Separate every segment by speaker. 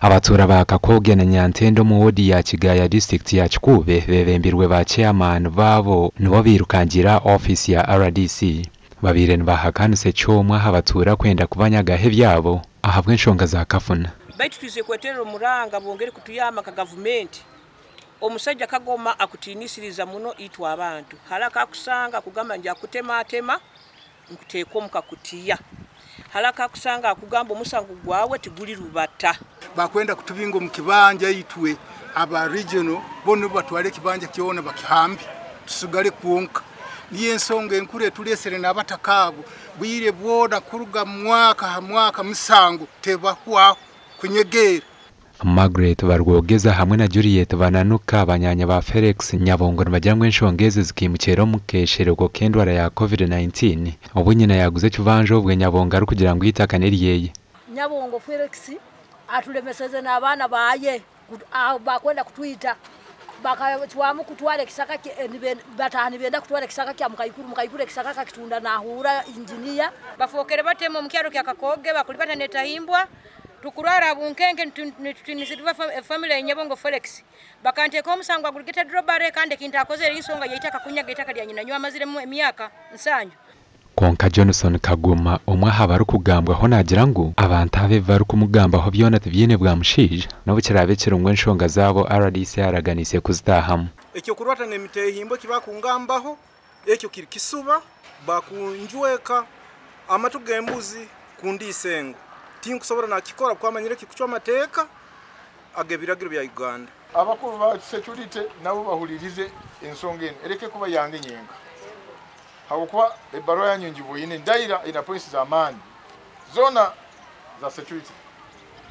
Speaker 1: Abatuura ba Kakooge na Nyantende omu woodi ya Kigaya disiturikiti ya Kikuube bebembirwe ba chairman baabo nibo birukangira ofiisi ya RDC. Babaire nibahakanisa eky'omwe aha batuura kwenda kubanyagaho ebyabo ahabw'enshonga za kafuna.
Speaker 2: Baitu twize kweterera omuranga bongere kutuyamba nka gavumenti. Omusajja Kagoma akutiinisiriza muno itwe abantu. Haraka akusanga akugamba nja kutematema nkuteeka omu kakutiya. Haraka akusanga akugamba omusango gwawe tiguri rubata.
Speaker 3: Bakwenda kutubinga omu kibanja itwe aba regional bo nibo batwara ekibanja kyona bakihambe tusigale kwonka. Niyo ensonga enkuru eturesere n'abataka abo bwire bwona kuruga mwaka ha mwaka musango tebahwaho kunyegeera.
Speaker 1: Margaret Barwogeza hamwe na Juliet Bananuka banyaanya ba Felix Nyabongo nibagira ngu enshonga ezi zikimukyera omu keeshereko k'endwara ya COVID-19 obu nyina yaguza ekibanja obwe Nyabongo arikugira ngu eitaka n'eryeye.
Speaker 4: Nyabongo Felix atulemeseze n'abaana baye bakwenda kutwita bakacwamu kutwara ekisaka bataha nibenda kutwara ekisaka kya Mukaikuru. Mukaikuru ekisaka akakitunda nahura injiniya.
Speaker 5: Bafokere batema omu kyaro kya Kakooge bakulibata netahimbwa tukurwara bunkenke nitutinisirirwa efamily ya Nyabongo Felix. Bakanteekaho omusango agurigated robbery kandi ekintu akozere ensonga y'eitaka kunyaga eitaka lya nyina nyowe amaziremu emyaka nsanju.
Speaker 1: Kwonka Johnson Kagoma omwe aha barikugambwaho naagira ngu abantu aba ebi barikumugambaho byona tibyine bwamushaija n'obu kiraabe kiri ngu enshonga zaabo RDC araganiise kuzitaahamu.
Speaker 6: Ekyo kurwata n'emiteehimbo eki bakungambaho ekyo kiri kisuba bakunjweka amatu g'embuzi kundiisa engo. Tinkusobora nakikora kuba kikucwa amateeka ag'ebiragiro bya Uganda.
Speaker 7: Abakuru ba security nabo bahulirize ensonga eno ereke kuba yange nyenka. Habwokuba ebbaruha yanyu ngiboine ndaira ina points z'amaani zoona za security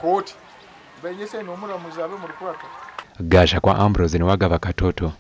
Speaker 7: kooti bainyese n'omuramuzi abe mu rukurata.
Speaker 1: Gashakwa Ambrose niwe agaba Katoto.